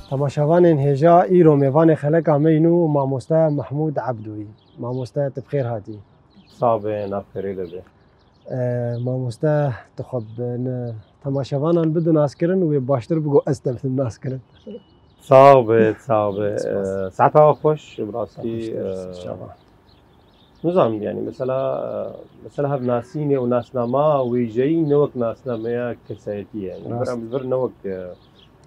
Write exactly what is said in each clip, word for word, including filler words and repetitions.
Temaşevanên hêja, îro mêvanê xeleka me yî nû mamoste Mehmûd Ebdoyî. Mamoste, tu bi xêr hatî. Sax be, nav xêrê de be. E, mamoste, tu xwe bi ne-, temaşevanan bidin naskirin, wê baştir bigo ez te bidim naskirin. Sax be, sax be. Spas. E, saeta we xweş, bi rastî, Xweştir, e, inşallah. Nizanim, yani, mesela, mesela hevnasînê û nasnama wêjeyî ne wek nasnameya kesayetî ye. Yani, Rast. Bira bi vir ne wek, e,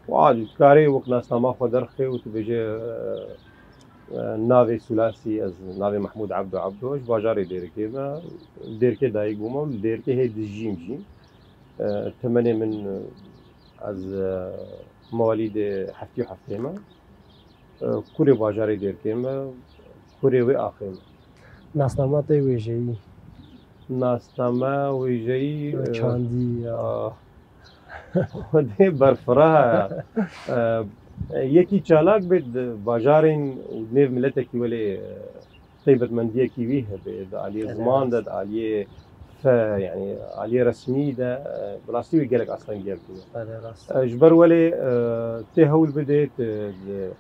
wa, tu karê wek nasnama xwe derxê û tu bêje, e, e, navê Sulasî, ez navê Mehmûd Ebdo Ebdo, ji bajarê Dêrikê me, Dêrikê dayik bûme û li Dêrikê hê dijîm jî. E, temenê min, e, ez, e, mewalîdê heftê û heftê me. E, kurê bajarê Dêrikê me, kurê wê axê me. Nasnama te wêjeyî? Nasnama wêjeyî, Ya e, çandî ya. Ah. Xwedê berfireh e. E, yekî çalak bê di bajarên û di nêv miletekî welê, e, taybetmendiyekî wî hebe, di aliyê Evet, ziman de, rast. Di aliyê fe, yani aliyê resmî de, e, bi rastî wî gelek astengiyek bûye. Belê, rast. E, ji ber welê, e, tê hewl bidê, tu, di,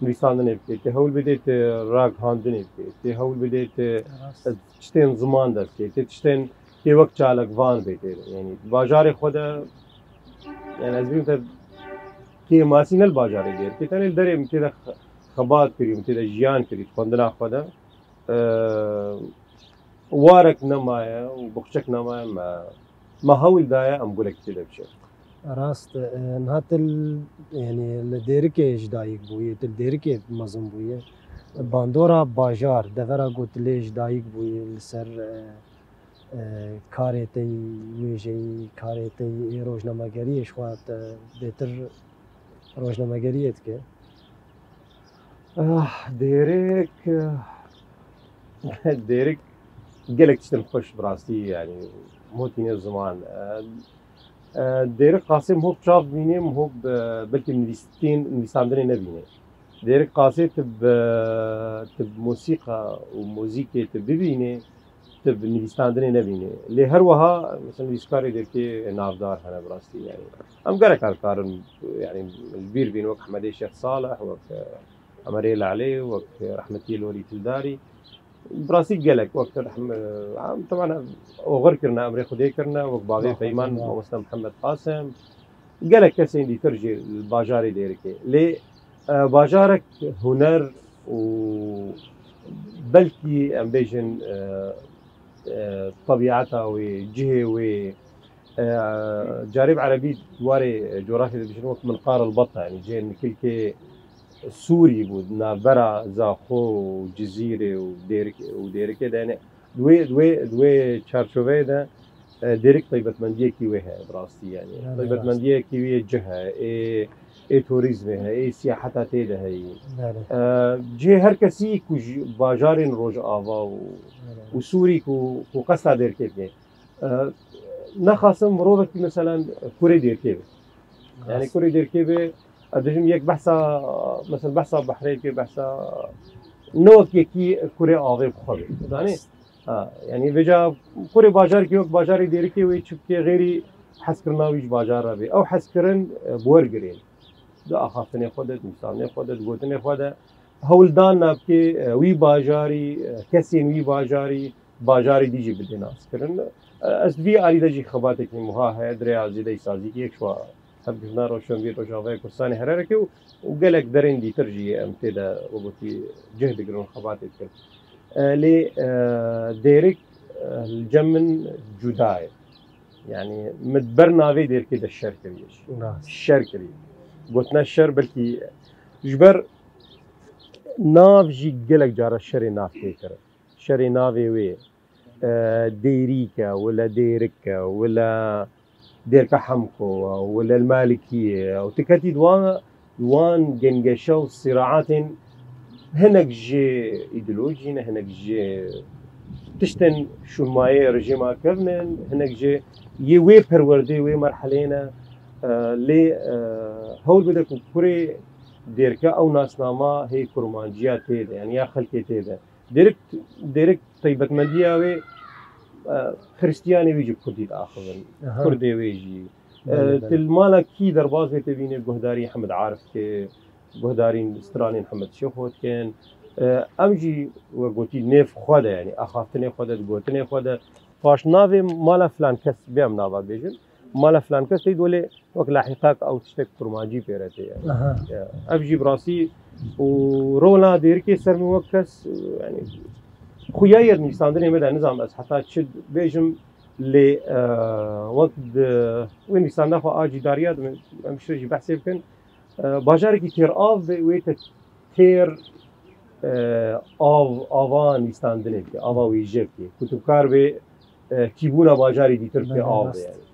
nivîsandinê bikê, tê hewl bidê, tu, ragihandinê bikê, tê hewl bidê, tu, Rast. e, tiştên ziman de bikê, tê tiştên, tê wek çalakvan bê tê de. Yani bajarê xwe de, yani ez bînim te kêmasî ne li bajarê Dêrikê, tenê li derê min tê de xe-, xebat kirî, min tê de jiyan kirî, xwendina xwe de. E, warek nemaye û boxçek nemaye, me, me hewl daye em gulek tê de biçe. Rast, e, niha tu l-, yani li Dêrikê ji dayik bûyî, tu li Dêrikê mezin bûyî. Bandora bajar, devera ku tu lê ji dayik bûyî, li ser, e, e, karê te yî wêjeyî, karê te yî ê rojnamegeriyê ji xwe te bêtir rojnamegeriyê dike? Ah, Dêrik, Dêrik gelek tiştin xweş bi rastî, yani, motîne ziman. E, e, Dêrik qasê mihok çav bînê, mihok be-, belkî nivîstîn, nivîsandinê nebînê. Dêrik qasê tu bi, tu bi mosîqa û muzîkê tu bibînê, tu bi nivîsandinê nebînê. Lê her wiha, mesela, nivîskarê Dêrikê navdar hene bi rastî, yani. Em gelek em karin, yani, li bîr bîn wek Ehmedê Şêx Salih, wek, e, Emerê Lalê, wek, e, rehmetî Lorî Tildarî. Bi rastî gelek wek, em, em, teban oxir kirine, emrê Xwedê kirine, wek bavê Peyman, Mamoste Mihemed Qasim. Gelek kesên dîtir jî li bajarê Dêrikê. Lê, e, bajarek huner û belkî em bêjin, e, e, tebîeta wê, cihê wê, e, carê bi erebî warê cografyê dibêjin wek minqar el-betta, yani cihê nikilkê Sûrî bû, di navbera Zaxo û Cizîrê û Dêrik-, û Dêrikê de, yani, di wê, di wê, di wê çarçoveyê de, e, Dêrik taybetmendiyekî wê heye, bi rastî, yani. Yani, Taybetmendiyekî wê cih e, ê, ê turîzmê heye, ê siyaheta tê de heyî. Yani. E, cihê her kesî ku ji bajarên Rojava û, Yani. û Sûrî ku, ku qesta Dêrikê bike. E, nexasim mirovekî, meselen, kurê Dêrikê be. Yani Rast. kurê Dêrikê be, ez dibêjim yek behsa, mesela behsa behrê bike, behsa ne wek yekî kurê avê bi xwe be. Zanî? Rast. Ha, yani vêca kurê bajarkî wek bajarê Dêrikê wê çi bike, xêrî hezkirina wî ji bajar re bê. Ew hezkirin, e, bi wer girên. Di axaftinê xwe de, di nivîsandinê xwe de, di gotinê xwe de. Hewldan nabke, e, wî bajarî, e, kesên wî bajarî, bajarê dî jî bidê naskirin. E, ez vî alî de jî xebatekî wiha heye, di rêya zêdeyî sazîkî yek şwa hevgirtina rewşenbîr Rojavayê Kurdistanê here reke û, û gelek derên dîtir jî em tê de wekî cih digirin û xebatê dikin. E, lê, e, Dêrik, e, li cem min cuda ye. Yani min ber navê Dêrikê de şer kiriye jî. Rast. Şer kiriye. Gotina şer belkî ji ber nav jî gelek cara şerê nav tê kirin. Şerê navê wê, e, Dêrîk e, wila Dêrik e, wila Dêrka Hemko e, wila Malikî ye. Û tu ketî di wan, di wan gengeşe û sîraatên hinek ji îdeolojî ne, hinek ji tiştên şûnmayê rejîma kevn in, hinek ji yê wê perwerdê, wê merhelê ne. E, lê, e, hewl bide ku kurê Dêrke ew nasnama hê kurmanciya tê de, yani ya xelkê tê de. Dêrik, Dêrik taybetmendiya wê, e, Xiristiyanê wê jî Kurdî diaxivin. Aha. Kurdê wê jî. Belê, E, belê. Tu li mala kî derbas bê tê bînê guhdarî Hemed Arif ke, guhdarîn stranên Hemed Şêxo dikin. E, em jî, we gotî, nêv xwe de, yanî axaftinê xwe de, di gotinê xwe de, paşnavê mala filan kes bê em nava bêjin. Mala filan kes tê, welê wek lahîqak ew tiştek kurmancî pê re tê, yanî. Aha. Ya, ev jî bi rastî û rola Dêrikê ser min wek kes, yanî, xuya ye di nivîsandinê me de, nizam ez heta çi bêjim, lê, e, wek di wê nivîsandina xwe a cîdariya de em şû jî behsê bikin. E, bajarekî têr av be, wê te têr, e, av, ava nivîsandinê bike, ava wêje bike. Ku tu kar bê, e, kîbûna bajarê dîtir bike. Belê, av be, rast. Yanî.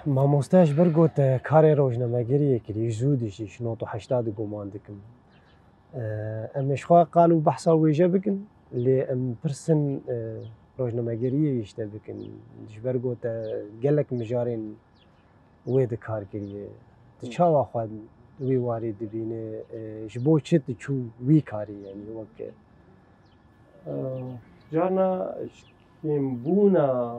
Mamoste, ji ber ku te karê rojnamegeriyê kirî, zû dijî, ji nod û heşta de guman dikim. E, em ê ji xwe qal û behsa wêje bikin, lê em pirsin, e, rojnamegeriyê ji te bikin. Ji ber ku te gelek mijarên wê di kar kiriye. Tu çawa xwe wî warî dibîne? E, ji bo çi tu çû wî karî, yanî wek? E, carna ji kêmbûna,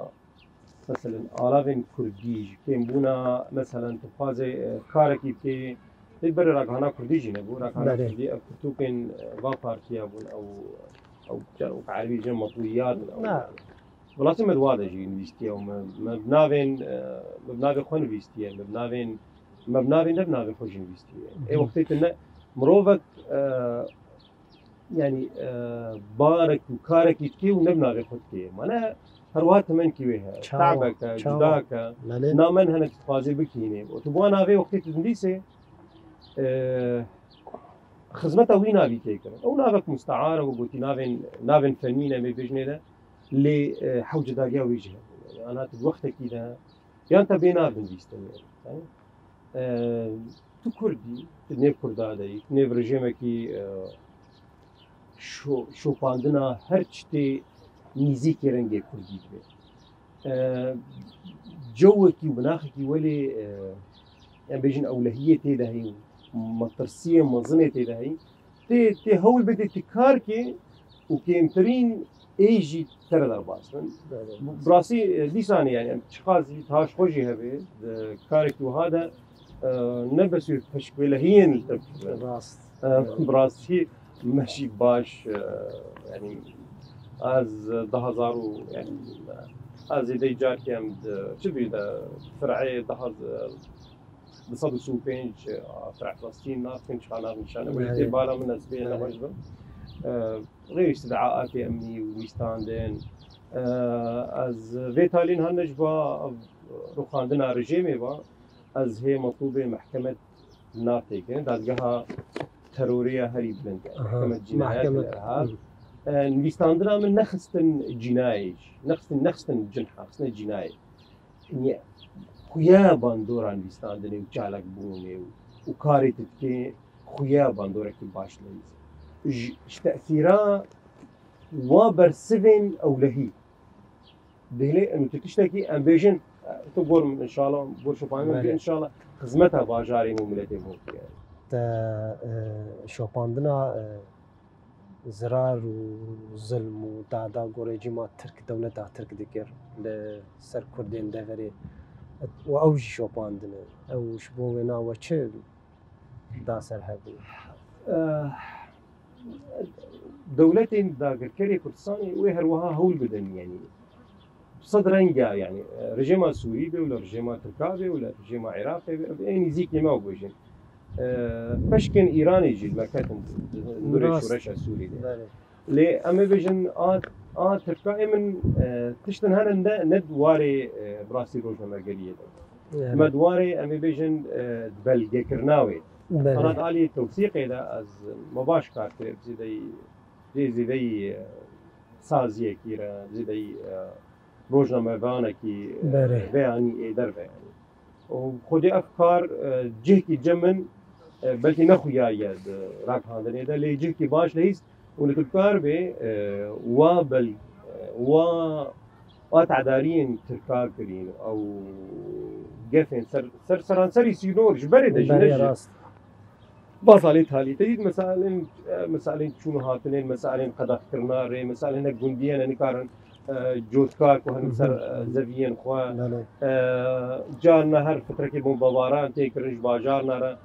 meselen, alavên kurdî, ji kêmbûna, meselen, tu dixwazê, e, karekî bikê, lê berê ragihana kurdî jî nebû. Ragihana Belê. kurdî, ev pirtûkên, e, va partiya bûn, ew, ew, ew erbî jê metwiyat in, ew. Na. Welatî me di wa de jî nivîstiye û me, me bi navên, e, me bi navê xwe nivîstiye, me bi navên, me bi navê ne bi navê xwe jî nivîstiye. Ê Mhm. wextê tu ne, mirovek, e, yanî, e, barek û karekî dikê û ne bi navê xwe dikê. Mane her wiha temenkî wê heye. Çawa, Tabek e, çawa. Cudak e. Belê. Namen hene tu dixwazê bikînê. Û tu bi wan navê wextê tu dinivîsê, e, xizmeta wî navî tê kirin. Ew navek mustear e, wek gotî navên, navên fenî ne, em ê bêjinê de. Lê, e, hewcedariya wî jî hebû. Yanî ana tu di wextekî de, yan te bê nav dinivîstin. Yanî, e, tu Kurd î, tu nêv Kurda de yî, tu nêv rejêmekî, e, şo-, şopandina her çi tê nîzîkî rengê Kurdî dibe. E, cewekî û binaxekî welê, e, em bêjin ewlehiyê tê de heyî, metirsiyê mezin ê tê de heyî. Tê, tê hewl bidê, tê kar kê û kêmtirîn ê jî te re derbas bin. Belê. Bi, bi rastî, e, dîsanê, yanî, em çiqas jî taş xwe jî hebe, di karekî wiha de, e, ne bes wê pişk wê lehiyên li te bikirin. Rast. E, Evet. bi rastî me jî baş, e, yanî, ez du hezar û, yanî, ez zêdeyî carkê em di, çi bî de, fir'ê du hezar, du sed û sî û pênc, e, fir'ê Filistîn nakin, çiqa nav nîşane, wê Evet. tê bala min ez bê Evet. nexweş bim. E, rêwî îstîdaatê emnî û wîstandin. E, ez vê talîn hene ji ba rûxandina rejêmê ba, ez hê metlûbê mehkeme nav tê kirin, dadgeha terorê ya herî bilind, yani Aha, mehkeme cînayet mahkeme. Irhab. Hı. E, nivîstandina min nexistin cînayê jî, nexistin, nexistin cinha, xistine cînayê. Niye? Xuya bandora nivîstandinê û çalakbûnê û, û karê tu dikê, xuya bandorekî baş nivîs. Ji, ji tesîra wa bersivên ewlehî. Dêlê em tu tiştekî em bêjin, tu gor min inşallah, gor şopayê min Belê. bêjin inşallah xizmeta bajarê û miletê min bike. Te, e, şopandina, e, zirar û zilm û dada gorê cîma Tirk, dewleta Tirk dikir li ser Kurdên deverê. Û ew jî şopandine. Ew ji bo wêna we çi da ser hevdî? Eh, dewletên dagirkerê Kurdistanê wê her wiha hewl bidin, yanî sed renga, yanî, eh, rejêma Sûrî be û li rejêma Tirka be û li rejêma Iraqê be, ev ê nîzîkê me bibêjin. Eh, peşkên Îranê jî li me ketin di, di nûrê Rast. şoreşa Sûrî de. Belê. Lê em ê bêjin a, a Tirka ê min, eh, tiştin hene ne, ne di warê, eh, bi rastî rojnamegeriyê de. Yani. Me di warê, em ê bêjin, eh, di belgekirina wê. Belê. Ana di alî tewsîqê de ez me baş kar kiriye, bi zêdeyî, jê zêdeyî, eh, saziyekî re, bi zêdeyî, eh, rojnamevanekî, eh, Belê. veyanî ê derve yanî. Û xwedê ev kar, e, cihekî cem min, e, belkî nexuyaye di ragihandinê de, lê cihekî baş lehîst û li tu kar bê, e, wa bel, e, wa, wa tedariyên Tirka kirîn, ew gefên ser, ser seranserî sînor ji berê de jî Berê ne ji rast. Basalê talî te dît, meselên, e, meselên çûn û hatinên, meselên qedexkirina rê, meselên ne gundiyên ne nikarin, e, cotkar ku hin ser, Hı hı. e, zeviyên xwe. Belê. E, carna her fitrekê bombebaran tê kirin ji bajarna re.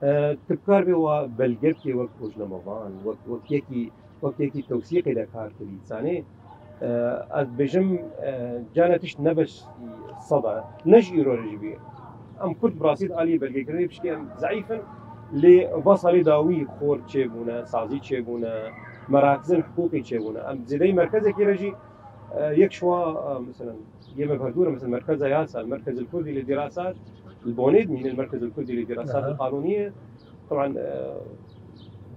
E, tu bi kar bê wa belge bikê wek rojnamevan, wek, wek yekî, wek yekî tewsîqê de kar kirî, zanê. E, ez dibêjim, e, cana tişt ne beş sed e, ne ji îro re jî bî. Em Kurd bi rastî di aliyê belgekirinê pişkê em zeîf in, lê va salê dawî xor çêbûne, sazî çêbûne, merakizên hiqûqî çêbûne. Em zêdeyî merkezekî re jî, e, yek şiwa, e, meselen, yê me bi hevdû re, meselen, Merkeza Yasa, Merkez el Kurdî li Dirasat, li Bonê dimîne, Merkez el Kurdî li Dirasat Aha. Qanûnî ye. Taban, e,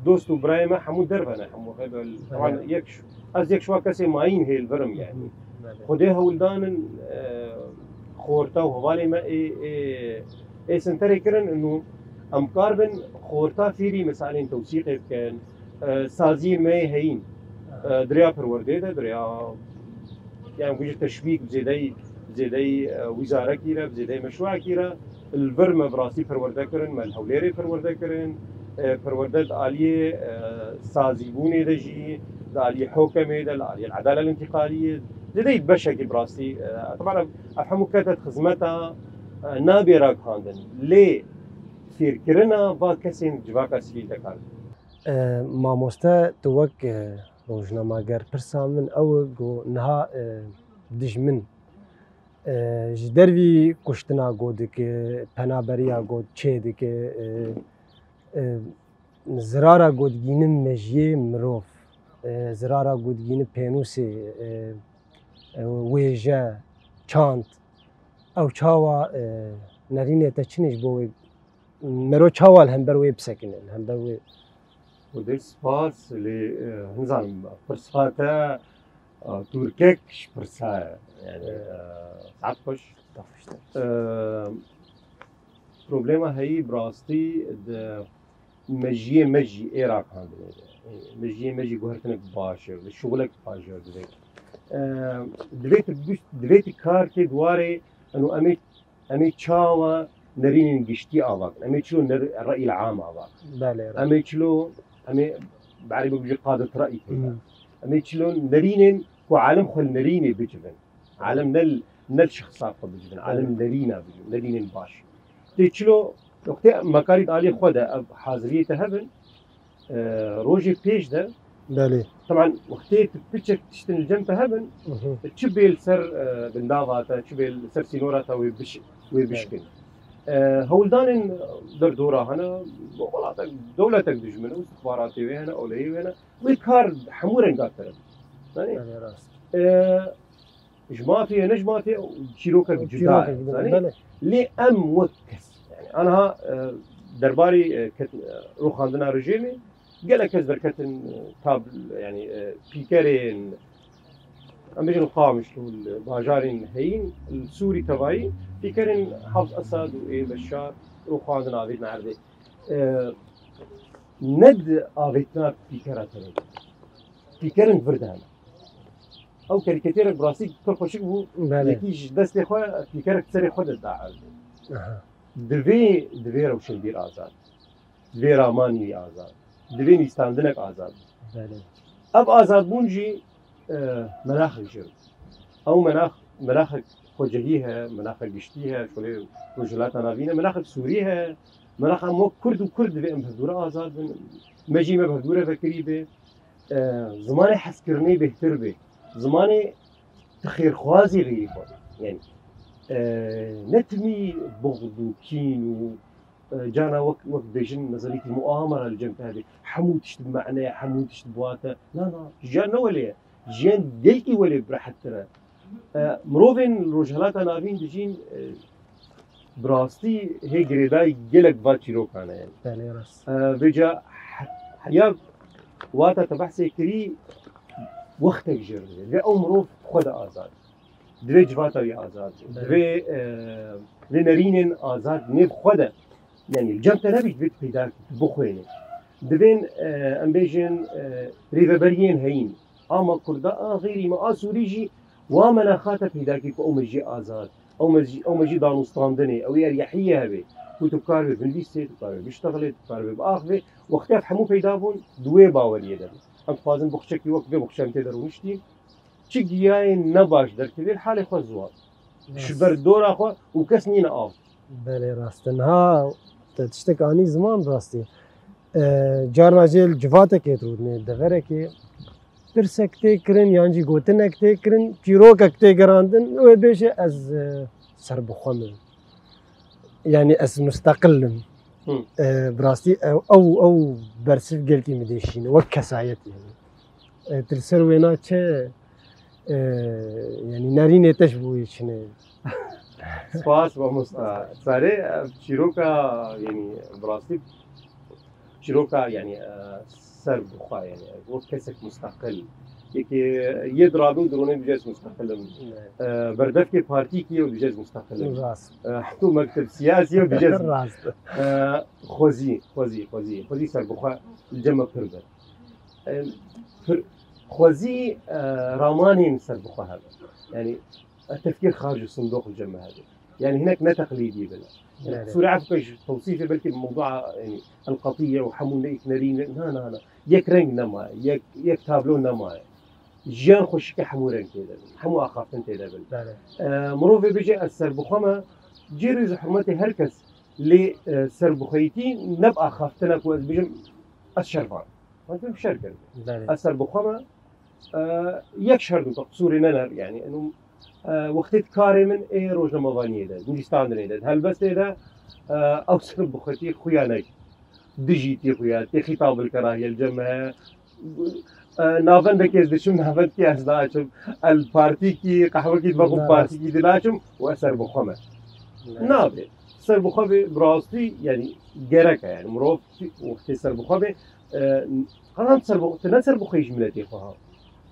dost û birayê me hemû derve ne, hemû hebe, taban, Belê. yek ş-, ez yek şiwa kesê mayîn hê li vir im, yani. Belê. Xwedê hewldanin, e, xorta û hevalê me ê, ê, ê senterê kirin, û em kar bin xorta fîrî misalên tewsîqê bikin, e, saziyên me yê heyîn. E, di rêya perwerdê de, di rêya, yani, bigire teşwîk, bi zêdeyî, bi zêdeyî, e, wîzarekî re, bi zêdeyî meşrûekî re, li vir me bi rastî perwerde kirin, me li Hewlêrê perwerde kirin, e, perwerde di aliyê, e, sazîbûnê de jî, di aliyê hokemê de, li aliyê edalel întiqaliyê, zêdeyî beşekî bi rastî, e, teban ev, ev hemû kete di xizmeta, e, nabê ragihandin. Lê fêrkirina va kesên civaka sivîl de kar. E, mamoste, tu wek, e, rojnameger, pirsa min ew e ku niha, e, dijmin, e, ji dervî kuştina ku dike, penaberiya ku çê dike, e, e, zirara ku digînin mejiyê mirov, e, zirara ku digînin pênûsê, e, e, wêje, çand, ew çawa, e, nerînê te çi ne ji bo wê mero çawa li hember wê bisekine, li hember wê. Xwedê spas, lê, e, nizanim, pirsa te, e, tûrkek ji pirsa ye. Yani, e, saet xweş. E, problema heyî bi rastî di mejiyê me jî ê ragihandinê de. E, mejiyê me jî guhertinek baş e, li şixulek baş e divê. E, divê tu, divê tu kar kê di warê, eno em ê Em ê çawa nerînên giştî ava kin? Em ê çilo ner-, re'yil am ava kin? Belê, Em ê çilo, em ê, bi erî bibêjî qadet re'y peyda. Hmm. Em ê çilo nerînên ku alim xwe li nerînê bicivin. Alim ne li, ne li şexsa xwe bicivin. Alim Evet. nerîna bicivin. Nerînên baş. Tê çilo, wextê mekarî di aliyê xwe de ev haziriyê te hebin, e, rojê pêş de, Belê. Teban, wextê tu piçek tiştin li cem te hebin, Mhm. çi bê li ser, e, bindava te, çi bê li ser sînora te wê biş-, wê Belê. bişkin. E, hewldanên derdora hene, welatek, dewletek dijmin, istixbaratê wê hene, oleyê wê hene. Wê kar hemû renga te re. Zanî? Belê, rast. E, Ji mafê ye, ne ji mafê ye, çîrokek cuda ye, Çîrokek cuda, zanî? belê. Lê em wek kes, yani, aniha, e, derbarê, e, ket-, e, rûxandina rejîmê, gelek kes derketin, e, tab-, yani, e, pîkerên, em bêjin Qamişlo, li bajarên heyîn, li Sûrî tevayî, pîkerên Hafz Esad û ê Beşar rûxandin avêtin erdê. E, ne di avêtina pîkera tenê de. Pîkerên vir de hene. Ew karîkatîrek bi rastî pir xweşik bû. Belê. Yekî ji destê xwe pîkerek serê xwe de da erdê. Aha. Divê, divê rewşenbîr azad. Divê ramanî azad. Divê nîstandinek azad. Belê. Ev azadbûn jî, e, meraxek jê. Ew merax, meraxek xwecihî heye, meraxek giştî heye, şolê Rojhilata Navîn e, meraxek Sûrî heye. Meraxa me Kurd û Kurd divê em hevdûre azad bin. Me jî me bi hevdûre vekirî be. E, zimanê hezkirinê bêhtir bê. Zimanê tu xêrxwazî xêrî xwe. Yani, e, ne timî buxd û kîn û, e, cana wek, wek dibêjin, nezerîtî muamera li cem te hebe. Hemû tişt bi mane ye, hemû tişt bi wate. Na, na, jiyan ne welê ye. Jiyan gelkî welê bi rehettir e. E, mirovên Rojhilata Navîn dijîn, e, bi rastî hê girêdayî gelek va çîrokan e. Belê, rast. E, vêca he-, heya wata te behsê kirî wextek jê re divê. Divê ew mirov xwe de azad. Divê civata wî azad be. Belê. Divê, e, vê nerînên azad nêv xwe de. Yani li cem te nebî, divê tu peyda kî, tu bixwêne. Divên, e, em bêjin, e, rêveberiyên heyîn. A me Kurda, a xêrî me, a Sûrî jî wa menaxa te peyda kî ku ew mejiyê azad, ew mejî, ew mejî danûstandinê, ew eryehiyê hebe. Ku tu bikaribê binivîsê, tu bikaribê biştexilê, tu bikaribê biaxivê. Wextê ev hemû peyda bûn, di wê baweriyê de bû. Em dixwazin buxçekî wek vê buxçe em tê de rûniştîn. Çi giyayên nebaş derkevê, halê xwe ziwan. Rast. Ji ber dora xwe û kes nîne av. Belê, rast e. Niha Te tiştek anî ziman rastî. E, carna jê li civatekê dirûdinê, deverekê pirsek tê kirin, yan jî gotinek tê kirin, çîrokek tê gerandin, wê bêje ez, e, serbixwe me. Yanî ez musteqil im. Hı. E, bi rastî ew, ew, ew bersiv gelkî min dêşîne, wek kesayet yanî. E, tu li ser wêna çi, e, yanî nerînê te ji bo wê çi ne? Spas, mamosta. Sarê, ev çîroka, yanî, bi rastî çîroka, yanî, e, serbixwe, yanî, wek kesek musteqil. Yekê yê dirabe û dirûnê bije ez musteqil im. Evet. E, berdevkê partîkî ye û bije ez musteqil im. Rast. E, hetû mekteb siyasî ye û bije ez Rast. E, xwezî, xwezî, xwezî, xwezî serbixwe li cem me pir be. E, pir, xwezî, e, ramanên serbixwe hebe. Yanî, e, tefkîr xarij sindoq li cem me hebe. Yanî hinek ne teqlîdî bin. Yanî, Evet. Qisûrê efû ke ji tewsîfê belkî mewdua, yanî, elqetîye û hemû ne îknerî ne, na, na, na. Yek reng nemaye, yek, yek tablo nemaye. Jiyan xweşike hemû reng tê de bin, hemû axaftin tê de bin. Belê. E, mirov vê bêje ez serbixwe me, cêrî ji hurmetê her kes lê, e, serbixweyîtî ne bi axaftina ku ez bêjim ez şervan. Hûn şer kirin. Belê. Ez serbixwe me, e, yek şer dû, qisûrê nener, yanî, eno, e, wextê di karê min ê rojnamevaniyê de, nivîsandinê de, helbestê de, e, ew serbixwetî xuya nek. Dijîtî xuya, tê xîtab bil kerahiyê li cem me, e, navendekê ez diçim, navendekê ez naçim. El partîkî, qehwekî dibe xwe Ne rast. partîkî dinaçim û ez serbixwe me. Ne. Nabe. Serbixwe be, bi rastî, yanî, gerek e, yanî, mirov wextê serbixwe be, e, qazan serbo-, tu ne serbixwe ji miletê xwe ha.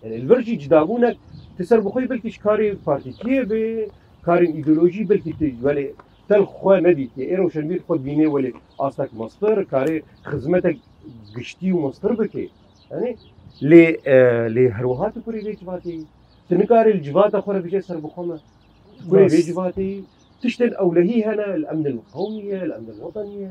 Yanî, li vir jî cidabûnek, tu serbixwe belkî ji karê partîkiyê be, karên îdeolojî belkî tu, welê te li xwe nedîtiye. Ê rewşenbîr xwe dibîne, welê astek mestir, karê xizmetek giştî û mestir bike. Yanî, lê, e, lê her wiha tu kurê vê civatê yî. Tu nikarê li civata xwe re bêje serbixwe me. Tu kurê vê Rast. civatê yî. Tiştên ewlehî hene, el emnil qewmî ye, el emnil wetenî ye.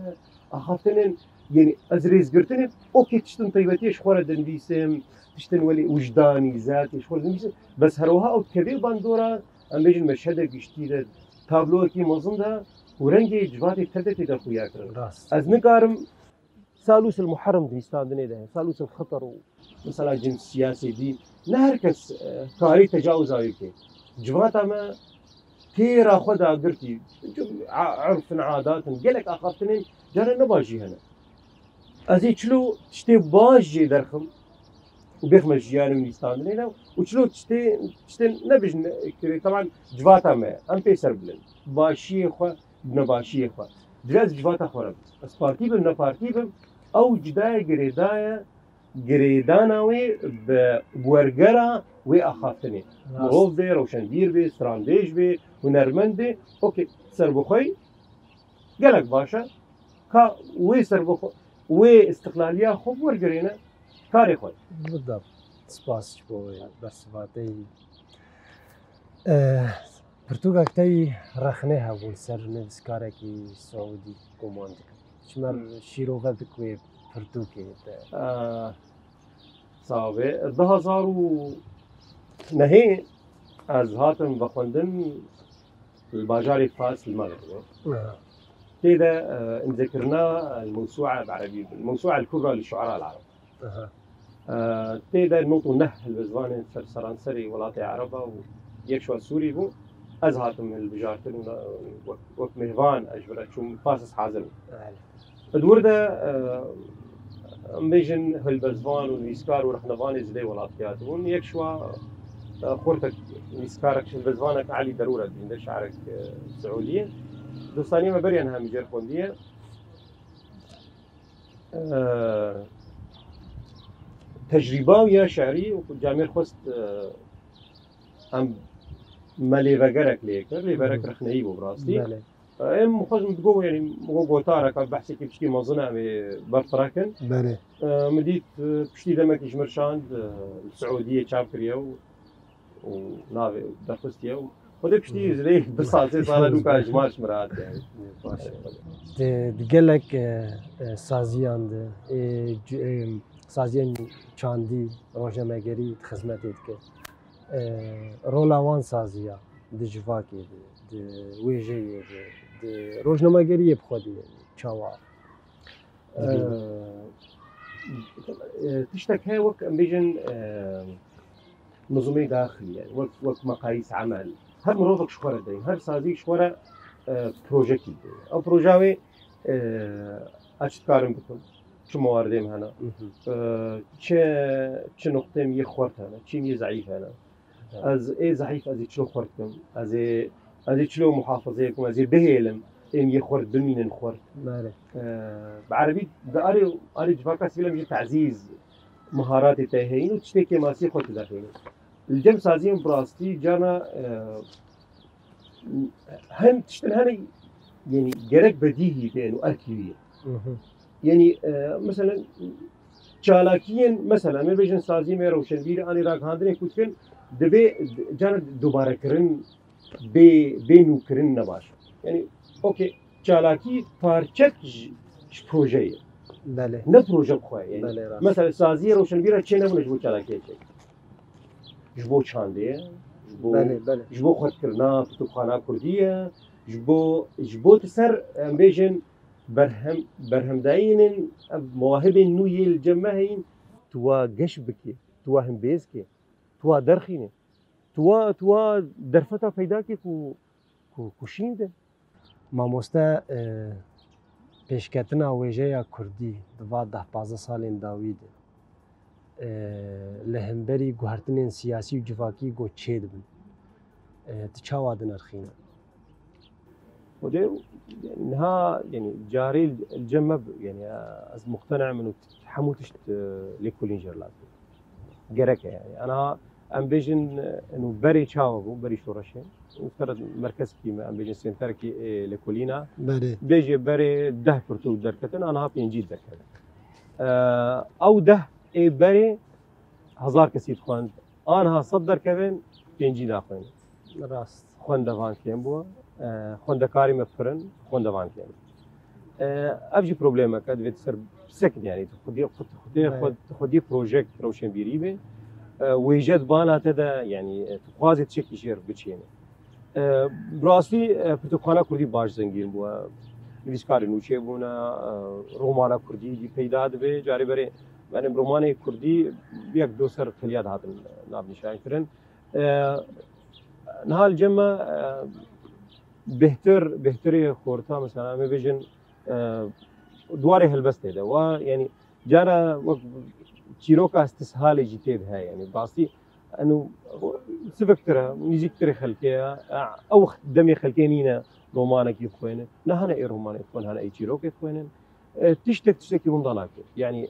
Axaftinên, yanî ez rêzgirtinê, okê, tiştin taybetiyê ji xwe re dinivîsim, tiştin welê wijdanî, zatê ji xwe re dinivîsim. Bes her wiha ew kevê bandora, em bêjin meşhedek giştî de, tabloyekî mezin de û rengê civatê te de tê de xuya kirin. Rast. Ez nikarim Salûs el Muharrem di nivîsandinê de, Salûs el Xeter û mesela cins siyasê dî, ne her kes, e, karê tecawiza wê bike. Civata me têra xwe dagirtî, a-, urf in, adat in, gelek axaftinên carê ne baş jî hene. Ez ê çilo tiştê baş jê derxim û bêxime jiyanê û nivîsandinê de û çilo tiştê, tiştên nebêjin, e, kirê, teban civata me, em pê ser bilin. Başiyê xwe, nebaşiyê xwe. Divê ez civata xwe re bim. Ez partî bim, ne partî bim, ew cida ye, girêdaye, girêdana wê bi wergera wê axaftinê. Rast. Mirov bê, rewşenbîr bê, stranbêj bê, hunermend bê, okê, serbixweyî gelek baş e. Ka wê serbixwe-, wê istiqlaliya xwe wergirêne karê xwe. Bidap. Spas ji bo wê bersiva te yî. Eh, pirtûkek te yî rexnê hebû li ser nivîskarekî Saûdî guman dikim. Ji me re Hmm. şîrove bik wê pirtûkê te. Eh, Sawa be. Du hezar û nehê ez hatim vexwendin li bajarê Fas li Mexribê. Aha. Tê de, eh, îmzekirina el-Mewsûa bi erebî, el-Mewsûa el-Kubra li şuara el-Ereb. Aha. Eh, tê de nod û neh hilbizvanên ser seranserê welatê Ereba û yek ji wan Sûrî bû. Ez hatim hilbijartin û na-, wek, wek mêvan ez ji vir re çûm, Fas ez hazir bûm. Belê. Di wir de, eh, em bêjin hilbezvan û nivîskar û rexnevanê zilê welatiyê hatibûn. Yek ji wan, eh, xortek nivîskarek, hilbezvanek Elî Derûr e, dibîne şairek, eh, Siûdî ye. Dostaniya me beriya niha min jê re xwendiye. Eh, tecrîba wî ya şiirî wekî camêr xwest, eh, em me lêvegerek lê kir, lêverek Hı hı. rexneyî bû bi rastî. Belê. Em xwezim digo, yanî, go-, gotareka behsekî piştî mezin e, em ê berfireh kin. Belê. E, min dît, e, piştî demekî ji min şand, e, li Siûdiyê çap kiriye û, û navê derxistiye û xwedê piştî Hı. ji rê du sal, sê sala nûka ji mar ji min re hat, yanî. Baş e. Di, di gelek, e, e, saziyan de, e, c-, e, saziyên çandî, rojnamegerî di xizmetê dike. E, rola wan saziya di civakê de, di wêjeyê de, di rojnamegeriyê bi xwe de, yanî. çawa? Ee, e, tiştek heye wek em bêjin, e, nizûmê daxilî, yani wek, wek meqayîs emel. Her mirovek ji xwe re deyî, her sazî ji xwe re, e, projekî dê. Ew proja wê, e, ez çi dikarim bikim? Çi mewardê min hene? E, çi, çi nuqtê min yê xurt hene? Çi min yê zeîf hene? Ez ê zehîf, ez ê çilo xurt kim, ez ê, ez ê çilo muhafazeyê kim, ez ê bihêlim, ê min yê xurt bimînin xurt. Belê. Bi erebî di arê, arê civaka sivîl em jî tezîz miharatê te heyîn û tiştê kêmasiyê xwe tu derxînin. Li cem saziyên bi rastî carna, e, hin tiştin hene, yani gerek bedîhî bên û erkî wî ye. Yanî, e, mesela çalakiyên, mesela, em ê bêjin saziyê me rewşenbîrî anî ragihandinê ku dikin, divê cana dubarekirin bê, bê nûkirin ne baş. Yanî, okey, çalakî parçek ji, ji proje ye. Belê. Ne proje bi xwe ye. Yanî, Belê, rast. Mesela saziyê rewşenbîra çê nebûne ji bo çalakiyê çê. Ji bo çandê ye, ji bo, Belê, belê. Ji bo xurtkirina pirtûkxana kurdî ye, ji bo, ji bo tu ser, em bêjin, berhem, berhemdayînin, ev mewahibên nû yê li cem me heyîn, tu wa geş bikî, tu wa himbêz kî, tu wa derxînî, tu wa, tu wa derfeta peyda kî ku, ku, ku şîn de. Mamoste, e, pêşketina wêjeya kurdî di va deh pazdeh salên dawî de, e, li hemberî guhertinên siyasî û civakî got çêdibin. E, tu çawa dinirxîne? Xwedê, niha, yani, carê li cem me, yani, ez muqtena min û hemû tişt, e, lêkolîn jê re lazim. Gerek e, yani. Ana em bêjin, e, eno berê çawa bû, berî şoreşê. Û ser merkezkî me, em bêjin senterekî, e, lêkolîna. Belê. Bêjê berê deh pirtûk derketin, aniha pêncî derkevin. E, ew deh ê berê hezar kesî dixwend. Aniha sed derkevin, pêncî naxwînin. Rast. Xwendevan kêm bû. E, xwendekarê me pir in, xwendevan kêm. E, ev jî problemek e, divê tu ser bisekînî, yani tu xwedî, xwed-, xwedî, Evet. xwed-, xwedî projek rewşenbîrî be. E, wêje di bana te de, yani, e, tu dixwazî tiştekî jê re biçênî. E, bi rastî, e, pirtûkxana kurdî baş zengîn bû. E, nivîskarê nû çêbûne, e, romana kurdî jî peyda dibe. Carê berê, yani, romanê kurdî yek do ser teliya dihatin navnîşankirin. E, niha li cem me, e, bêhtir, bêhtirê xorta, mesela, em ê bêjin, e, di warê helbestê de. Wa, yani, cara wek çîroka îstîshalê jî tê de heye, yani, bi rastî, eno, siviktir e, nîzîktirê xelkê ye, e, ew demê xelkê nîne romanekî bixwêne. Ne hene ê romanê dixwên, hene ê çîrokê dixwênin. E, tiştek, tiştekî winda nake. Yani,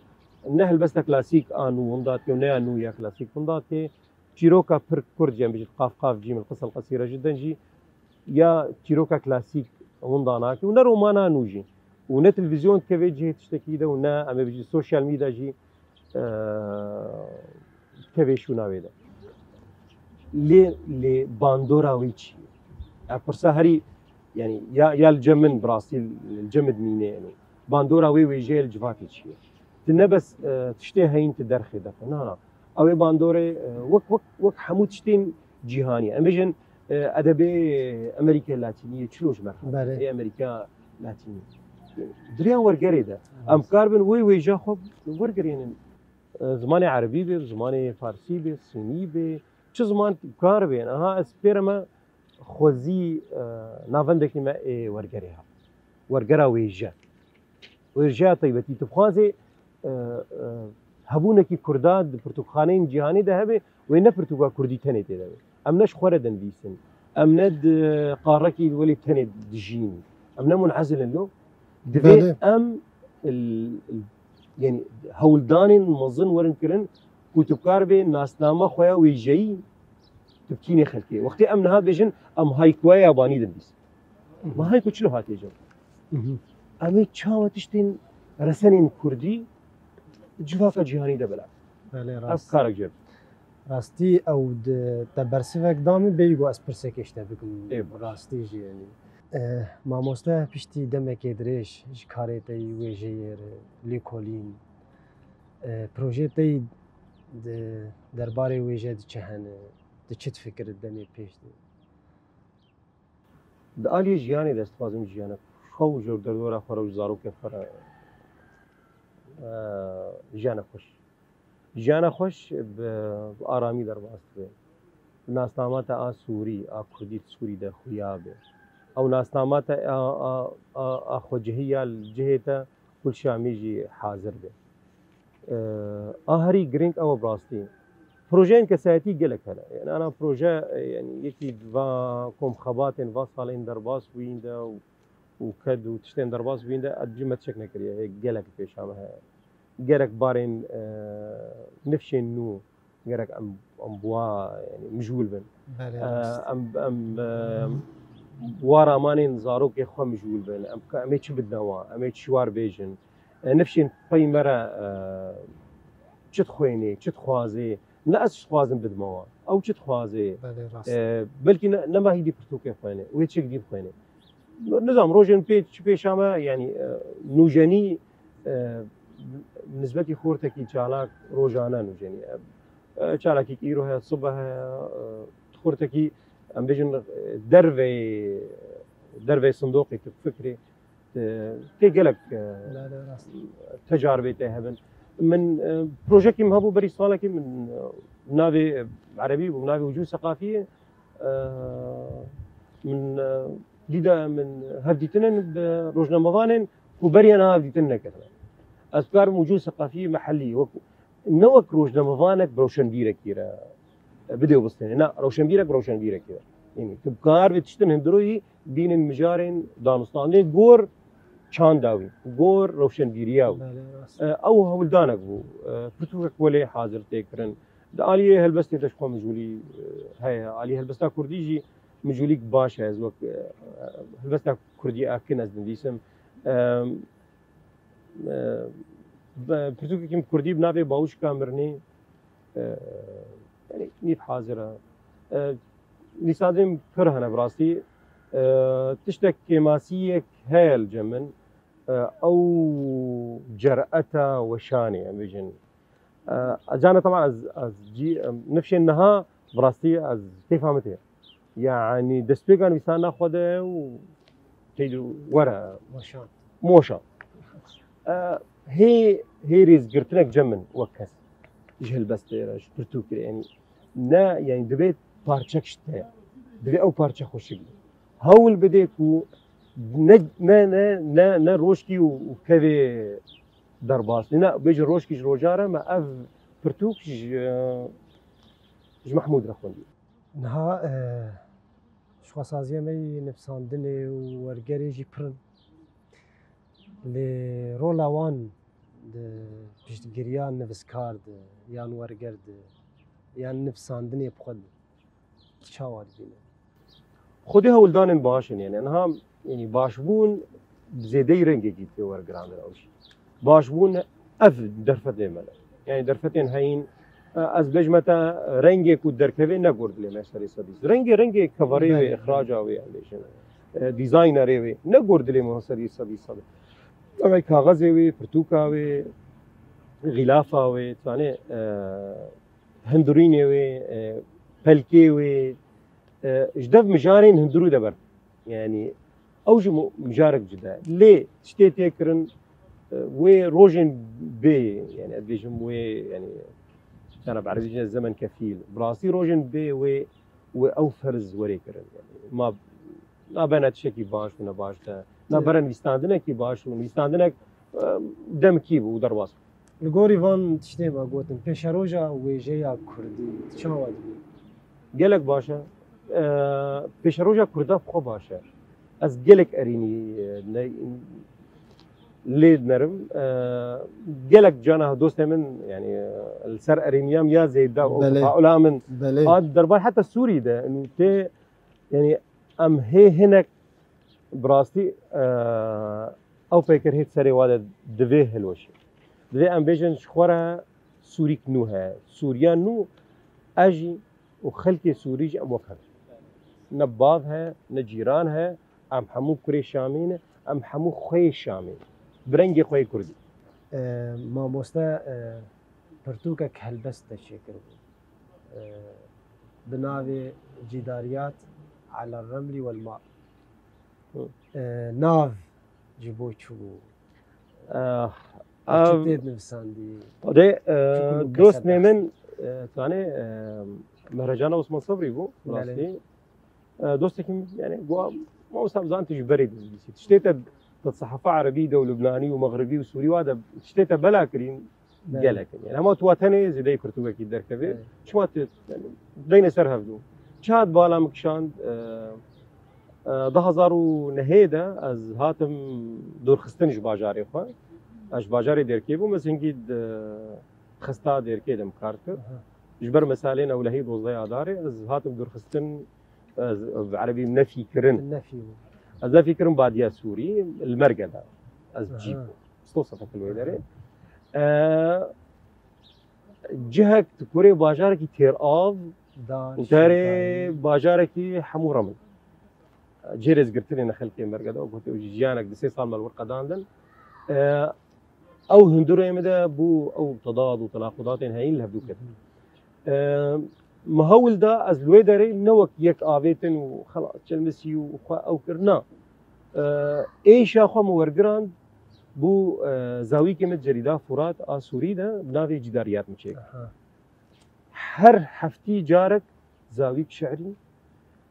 ne helbesta klasîk a nû winda dike û ne ya nû ya klasîk winda dike. Çîroka pir kurd jî em bêjin, Qaf Qaf Cîm, El Qisa El Qesîre Jidden jî ya çîroka klasîk winda nake û ne romana nû jî. Û ne televîzyon dikeve cihê tiştekî de û ne, em ê bêjin, sosyal medya jî, e, dikeve şûna wê de. Lê, lê bandora wê çi ye? Ev pirsa herî, yani, ya, ya li cem min bi rastî li cem min dimîne, yani. Bandora wê wêjeyê li civakê çi ye? Tu ne bes, e, tiştê heyîn tu derxê derxe. Na, na. Ew ê bandorê, e, wek, wek, wek hemû tiştên cîhanî. Em bêjin, e, edebê Amerîkê Latînî yê çilo ji me re. Belê. Ê Amerîka Latînî. Diriya wergerê de. Em karibin wê wêja xwe wergerênin. E, zimanê erebî be, zimanê farsî be, sînî be, çi ziman karibên. Aha, ez pêre me xwezî, e, navendekî me ê wergerê ha. Wergera wêje. Wêjeya taybetî. Tu bixwazê, e, e, hebûnekî Kurda di pirtûkxaneyên cîhanê de hebe, wê ne pirtûka Kurdî tenê tê de be. Em ne ji xwe re dinivîsin. Em ne di qarekî welê tenê dijîn. Em ne munezil in lo. Divê Belê. Em il, il, yani hewldanên mezin werin kirin ku tu bikaribê nasnama xwe ya wêjeyî tu bikînê xelkê. Wextê em niha bêjin, em haykuya yabanî dinivîsin. Ma hayku çilo hatiye cem? Mhm. Em ê çawa tiştên resenên kurdî civaka cîhanî de bila? Belê, Ev rast. Karek cem. Rastî ew di te bersivek da min, bêyî ku ez pirsekê ji te bikim. Ê, baş. Rastî jî, yanî. E, mamoste, piştî demekê dirêj ji karê te yî wêjeyê re, lêkolîn, e, projeyê te yî di derbarê wêje de çi hene, tu çi difikirî demê pêş de? Di aliyê jiyanê de ez dixwazim jiyanek Qew ji derdora xwe re û ji zarokên xwe re, e, jiyana xweş. Jiyana xweş bi, bi aramî derbas dibe. Nasnama te a Sûrî, a Kurdî di Sûrî de xuya be. Ew nasnama te a, a, a, a xwecihî ya li cihê te ku li Şamê jî hazir be. E, a herî girîng ew e bi rastî. Projeyên kesayetî gelek hene. Yani ana proje, e, yani yekî va komxebatên va salên derbas bûyîn de û, û ked û tiştên derbas bûyîn de ez dibêjim me tiştek nekiriye. Hê gelek pêşame heye. Gerek barên, e, nifşên nû, gerek em, em bi wa, yani, mijûl bin. Belê, E, rast. Em, em, e, wa ramanên zarokê xwe mijûl bin. Em, em ê çi bidine wa? Em ê çi war bêjin? E, nifşên pey me re, e, çi dixwênê, çi dixwazê? Ne ez çi dixwazim bidime wa. Ew çi dixwazê? Belê, rast. E, belkî ne, nema hîdî pirtûkê xwênê. Wê çi dî bixwênê? Nizam, rojên pê, çi pêşa me, yani, e, nûjenî, e, nisbetî xortekî çalak rojane nûjenî. E, e, çalakî îro heye, sibe heye, e, xortekî, em bêjin, e, dervê, dervê sindoqê tu fikrê, e, tê gelek, e, Belê, rast. Tecaribê tê hebin. Min, e, projekî min hebû berî salekî min, e, navê erebî bû, navê Ucû Seqafî ye. E, min, e, dîda min hevdîtinên bi rojnamevanên ku beriya niha hevdîtin nekirine. Ez karim Ucû Seqafî mehellî wek, ne wek rojnamevanek bi rewşenbîrekî re bidê û bistêne. Na, rewşenbîrek bi rewşenbîrekî re. Yani, tu bi kar vê tiştin hundirûyî bînin mijarên danûstandinê gor çanda wî, gor rewşenbîriya wî. Belê, rast. E, ew hewldanek bû. E, pirtûkek welê hazir tê kirin. Di aliyê helbestê de ji xwe mijûlî, e, heye. Aliyê helbesta kurdî jî mijûlîk baş e. Ez wek, e, helbesta kurdî akin ez dinivîsim. E, e, be-, pirtûkekî min kurdî bi navê Bawişka Mirnê, e, yani nîv hazir e. E, nîsandin pir hene bi rastî. E, tiştek kêmasiyek heye li cem min. E, ew cereta weşanê, em bêjin. E, cana teban ez, ez cî, em, nifşên niha bi rastî ez keyfa min tê. Yani destpêka nivîsandina xwe de û tey were. Weşan. Moşa. E, hê, hê rêzgirtinek cem min wek kes. Ji helbestê re, ji pirtûkê re, yani ne, yani divê parçek ji te. Divê ew parçe xweşik be. Hewl bidê ku ne, ne, ne, ne, ne rojkî û, û kevê derbas. Ne, bêjin rojkî ji roja re me ev pirtûk ji, ji Mehmûd re xwendî. Niha, e, ji xwesaziyê me yî nivîsandinê û wergerê jî pir in. Lê rola wan di piştgiriya nivîskar de, yan werger de, yan nivîsandinê bi xwe de, tu çawa dibîne? Xwedî hewldanên baş in, yani niha, yani başbûn zêdeyî rengekî tê wergirandin ew jî. Başbûn ev derfetê me ne. Yani derfetên heyîn, e, ez bêjme te rengê ku derkevê ne gor dilê me serê sedî. Rengê, rengê keverê wê, Belê. Îxraca wê, em bêjin. E, dîzaynerê wê. Ne gor dilê me serê sedî sedî. Ew kaxezê wê, pirtûka wê, xîlafa wê, zanê, e, hundirînê wê, e, pelkê wê, e, ji dev mijarên hundirû de ber. Yani ew jî mu-, mijarek cide. Lê tiştê tê kirin, e, wê rojên bê, yani ez dibêjim wê, yani, yani bi erebî dibêjin zemen kefîl. Bi rastî rojên bê wê, wê ew ferz werê kirin. Yani ma nabene tiştekî baş û ne baş de. Nabere nivîstandinekî baş û nivîstandinek, e, demkî bû û derbas bû. Li gorî van tiştê me gotin, pêşeroja wêjeya kurdî, tu çawa dibî? Gelek baş e. E, pêşeroja kurda bi xwe baş e. Ez gelek erînî, e, ne, lê dinerim. E, gelek cana dostê min, yani, e, li ser erîniya min ya zêde û Belê. Tefaula min Belê. A di derbar heta Sûrî de, û tê, yani, em hê hinek bi rastî, e, ew pêker hê di serê wa de divê hilweşê. Divê em bêjin ji xwe re Sûrîk nû heye. Sûriya nû, ez jî û xelkê Sûrî jî em wek hev in. Ne bav heye, ne cîran heye, em hemû kurê Şamê ne, em hemû xweyê Şamê ne. Bi rengê xwe yê kurdî. E, mamoste, e, pirtûkek helbest te çêkiribû. E, bi navê Cîdariyat ala Remlî wel Ma. Hı. E, nav Ji bo çi bû? Eh, Çi ev- tê dinivîsandî? Xwedê, Çi eh, kulû dost kesek nê min, eh, tanê, eh, Mehrecana Osman Sabrî bû, Belê. rastî. Eh, dostekî min, yani, got, mamosta, bizan tu ji berê dizivîsî. Tiştê te, te sehefa erebî de û lubnanî û mexribî û sûrî wa de, tiştê te bela kirîn Belê. gelek in. Yani, hema tu wa tenê zêdeyî pirtûkekî derkevê. Evet. Çima tu, yani, deyne ser hevdû. Çi hat bala min kişand, eh, eh, du hazar û nehê de ez hatim dûrxistin ji bajarê xwe. Ez ji bajarê Dêrkê bûm, ez hingî di xista Dêrkê de min kar kir. Aha. Ji ber meselên ewlehî dozdeh Adarê ez hatim dûrxistin, ez bi erebî nefî kirin. Nefî bû. Ez nefî kirin badiya Sûrî, li Merge de. Ez cî Aha. bûm. Sto sefek li wê derê. E, cihek tu kurê bajarekî têrav, Dar, û terê şînkarî. Bajarekî hemû remil. Cê rêzgirtinê ne xelkê Merge de, wek gotê, jiyanek di sê sal me li wir qedandin. E, ew hundirê min de bû ew tedad û tenaqudatên heyîn li hevdû ketin. E, min hewl da ez li wê derê ne wek yek avêtin û xelas çelmisî û xwe ew kir, na. E, êşa xwe min wergirand bû, e, zawîkê min Cerîda Furat a Sûrî de bi navê Cîdariyat min çêkir. Aha. Her heftî carek zawîk şi'rî.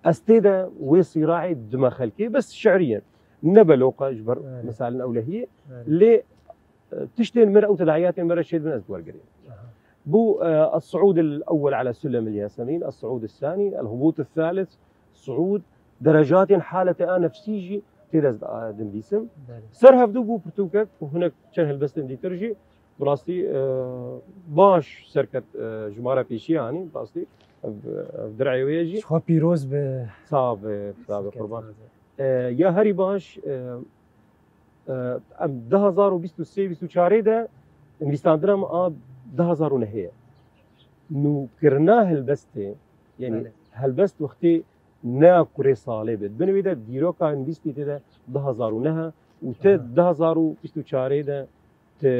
Ez tê de wê sîrahê dime xelkê, bes şi'rî ye. Ne beloqa ji ber Evet. mesalên ewlehiyê. Evet. Lê, e, tiştên me re ew tedahiyatên me re çêdibin ez diwergirînim. Aha. بو، آه، الصعود الأول على سلم الياسمين، الصعود الثاني، الهبوط الثالث، صعود، derecatên haletê a nefsî jî tê de ez, a, dinivîsim. Belê. Ser hevdû bû pirtûkek û hinek çend helbestên dîtir jî bi rastî, e, baş serket, e, ji me re pêşiya anî, bi rastî ev, ev dirê wê ye jî. Ji xwe pîroz be. Sax be, sax be, Serket qurban. naze. E, ya herî baş, e, e, em du hazar û bîst û sê bîst û çarê de nivîsandina min a du hazar û nehê ye. Nûkirina helbestê, yani Belê. helbest wextê ne kurê salê be. Binê wê de dîroka nivîstî tê de du hazar û neh e û te Aha. du hazar û bîst û çarê de te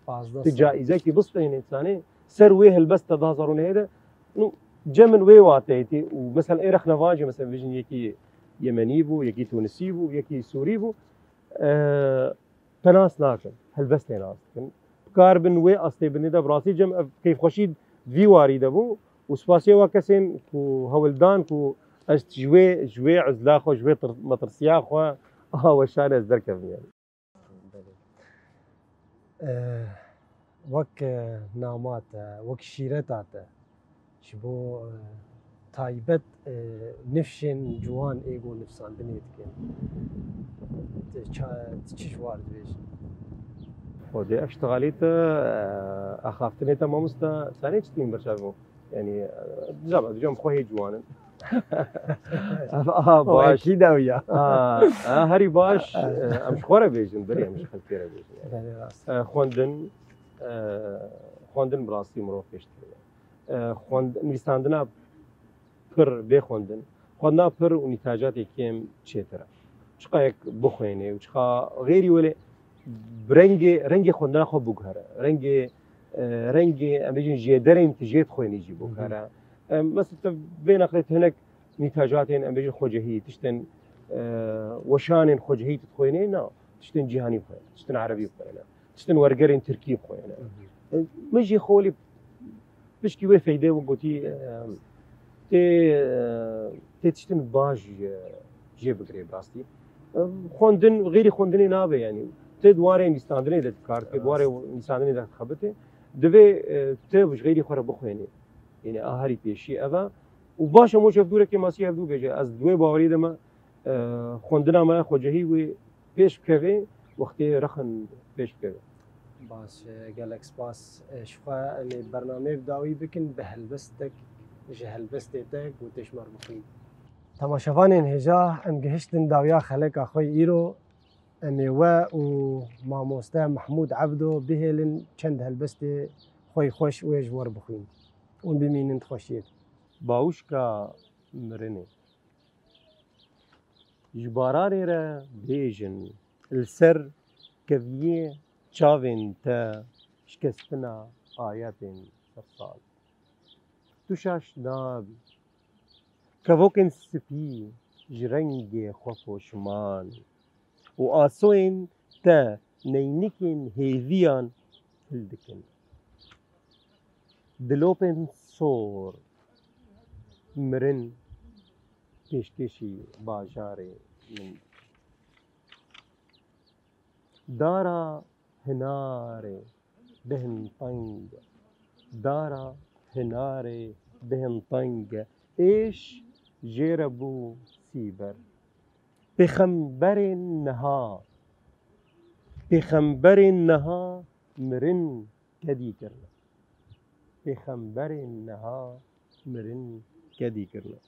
Pazdeh tu sal. caîzekî bistênê, zanê, ser wê helbesta du hazar û nehê de, nû, cem min wê wateyê tê û mesela ê rexne van jî, mesela, bijin yekî Yemenî bû, yekî Tunisî bû, yekî Sûrî bû, e, te nas nakin, helbestê nas dikin. Bi kar bin wê astê binê de, bi rastî cem ev keyfxweşî vî warî de bû û spasiya wa kesên ku hewldan ku ez ji wê, ji wê uzla xwe, ji wê tir-, metirsiya xwe, aha weşan ez derkevim yani. Belê. Eh, wek, eh, nama te, wek şîreta te, ji bo, eh, taybet, eh, nifşên ciwan ê ku nifsandinê dikin, tu ça-, tu çi ji war dibêjî? Xwedê ev ştixalê te, eh, axaftinê te mamosta, sanê çi tîn berçavê xwe? Yani, e, dicam, dicam xwe hê ciwan in. Ev, aha, O baş. Ekî de ew ya. Ha, ha, herî baş, e, em ji xwe re bêjin, berî em ji xelkê re bêjin. Yani. Belê rast. E, xwendin, e, xwendin bi rastî mirov pêş dikeve. E, xwend-, nivîsandina pir bê xwendin, xwendina pir û nîtajatê kêm çêtir e. Çiqa yek bixwêne û çiqa xêrî wele bi rengê, rengê xwendina xwe biguhere. Rengê, e, rengê, em bêjin, jêderên tu jê dixwênî jî biguhere. Em, mesela tu vê neqlê tu hinek nîtajatên, em bêjin, xwecehî, tiştên, e, weşanên xwecehî tu dixwênê, na, tiştên cîhanî bixwêne, tiştên erebî bixwêne, tiştên wergerên tirkî bixwêne. E, min jî xolî pişkî wê feydê wek gotî, e, tê, e, tê tiştin baş jê, jê bigirê bi rastî. E, xwendin, xêrî xwendinê nabe yani. Tê di warê nivîsandinê de dikar, tê di warê nivîsandinê de dixebite. Divê, e, tu ji xêrî xwe re bixwênî. Yani a herî pêşî ev e. Û baş e, moç ev dûrekê masî hevdû bêje. Ez di wê bawerî de me, e, xwendina me xwecehî wê pêş bikeve, wextê rexin pêş bikeve. Baş, e, gelek spas. E, ji xwe em ê bernameyê bi dawî bikin bi helbestek ji helbestê te ku tê ji me re bixwîn. Temaşevanên hêja, em gihiştin dawiya xeleka xwe yî îro. Em ê we û mamoste Mehmûd Ebdo bihêlin çend helbestê xwe yî xweş wê ji we re bixwîn. Hûn bimînin di xweşiyê de. Bawişka mirinê. Ji baranê re bêjin, li ser keviyê çavên te şikestina ayetên sersal. Tu şaş nabî. Kevokên spî ji rengê xwe poşman. û asoyên te neynikên hêviyan hildikin. Dilopên sor mirin pêşkêşî bajarê min. Dara hinarê bihin teng, dara hinarê bihin teng, êş jê re bû sîber. Pêxemberên niha, pêxemberên niha mirin kedî kirine. Pêxemberên niha mirin kedî kirine.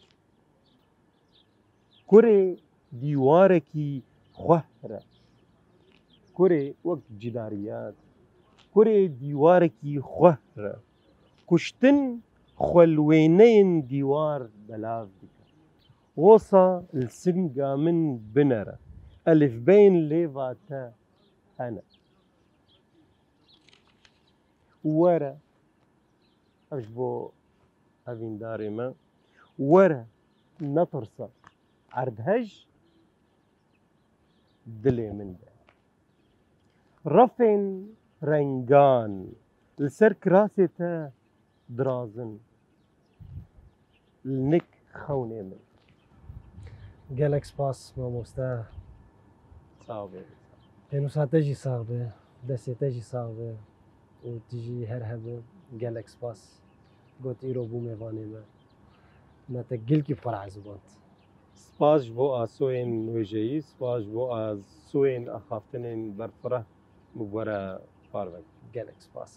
Kurê dîwarekî xwehr e. Kurê wek cîdariyet. Kurê dîwarekî xwehr e. Kuştin xwe li wêneyên dîwar belav dike. Wisa li singa min binere. Elifbeyên lêva te hene. Were, ev ji bo evîndarê me, were, netirse, erdhej dilê min de. Refên rengan li ser kirasê te dirazin. Li nik xewnê min. Gelek spas mamoste. Sağ ol. Pênûsa te jî sax be, destê te jî sax be û tu jî her hebî. Gelek spas. Got îro bû mêvanê me. Me te gilkî bi xwe re eziband. Spas ji bo asoyên wêjeyî, spas ji bo asoyên axaftinên berfireh min bi we re parve kir. Gelek spas.